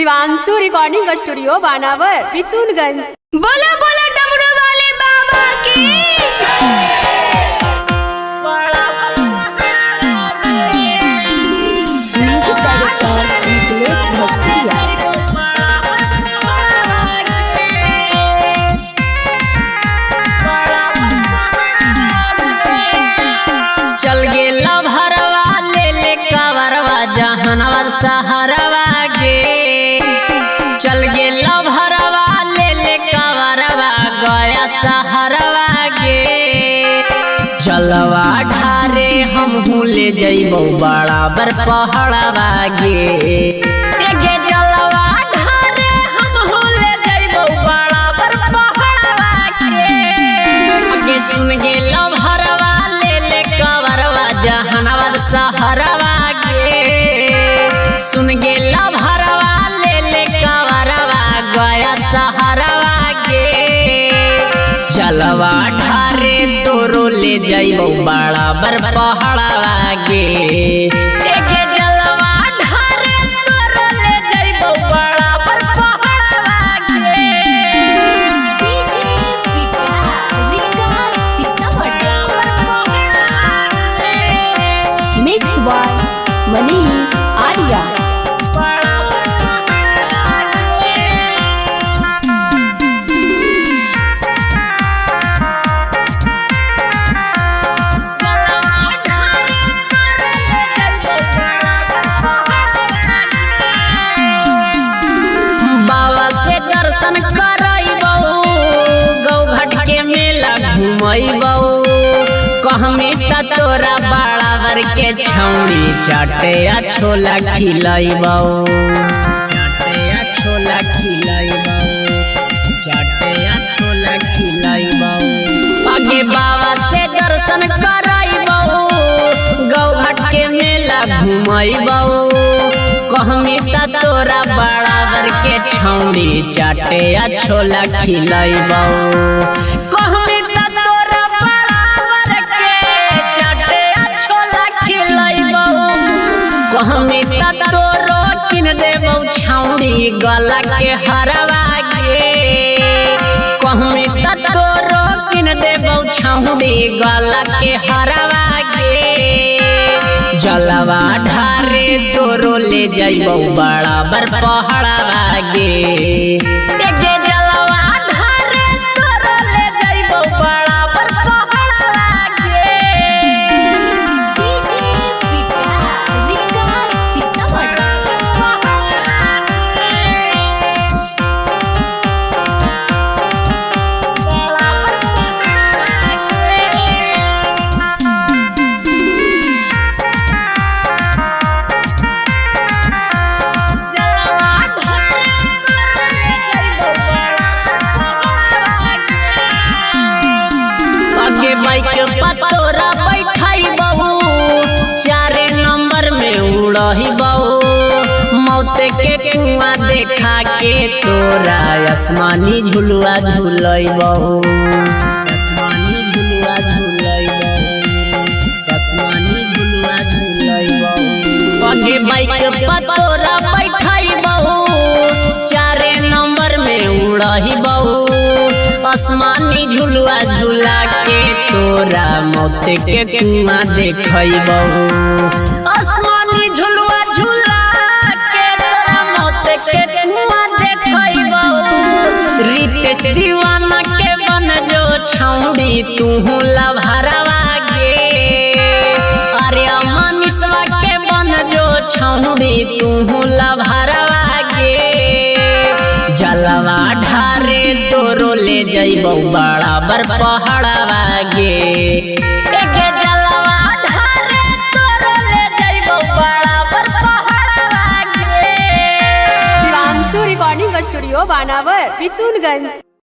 Shivanshu recording studio बानावर किशुनगंज। बोला बोला डमरू वाले बाबा की। Music director Nikhilesh Bhojpuriya. चल गेला भरवा ले ले कवरवा जहनवर सहारवा गे। चल गेला भरवा ले ले कवरवा गया सहारवा गे। जलवा ढारे हमहू ले जइबो बराबर पहाड़वा गे। गे जलवा ढारे हमहू ले जइबो बराबर पहाड़वा गे। आगे सुन गेला भरवा ले ले कवरवा जहनवर सहरवा गे। सुन गेला भरवा ले ले कवरवा गया सहरवा गे। जलवा ढारे तोरो ले जइबो बराबर पहाड़वा गे। एगे जलवा ढारे तोरो ले जइबो बराबर पहाड़वा गे। डीजे विकास रिंगाल Sitamarhi. Mix by Manish Arya. बाबा से दर्शन करैबौ गौघाट के मेला घुमैबौ। कहमी त तोरा बराबर के छौड़ी चाटे आ छोला खिलैबौ। चाटे आ छोला खिलैबौ, चाटे आ छोला खिलैबौ। आगे बाबा से दर्शन करैबौ गौघाट के मेला घुमैबौ। कहमी त तोरा बराबर के छौड़ी चाटे आ छोला खिलैबौ। कहमी त तोरा बराबर के चाटे आ छोला खिलैबौ। कहमी त तोरो किन देबौ छौड़ी गला के हरवा गे। कहमी त तोरो किन देबौ छौड़ी गला के हरवा गे। जलवा ढारे तोरो ले जइबौ बराबर पहाड़वा गे। एगे जलवा ढारे तोरो ले जइबौ बराबर पहाड़वा गे। डीजे विकास रिंगाल सीतामढ़ी। आगे बाइक पतोरा बैठाई बहू चारे नंबर में उड़ही बहू। मौत के कुआं देखा के तोरा आसमानी झुलुआ झुलई बहू। आसमानी झुलुआ झुलई बहू, आसमानी झुलुआ झुलई बहू। आगे बाइक पतोरा बैठाई बहू चारे नंबर में उड़ही बहू। आसमानी झुलुआ झुला के तोरा मौत के कुआं देखैबौ। आसमानी झुलुआ झुला के तोरा मौत के कुआं देखैबौ। रितेश दीवाना के बन जो छौड़ी तूहू लभरवा गे। अरे मनीषवा के बन जो छौड़ी तूहू लभरवा गे। जलवा ढारे तोरो ले जइबौ बराबर पहाड़वा गे। एगे जलवा ढारे तोरो ले जइबौ बराबर पहाड़वा गे। शिवांशु रिकॉर्डिंग स्टूडियो बानावर किशुनगंज।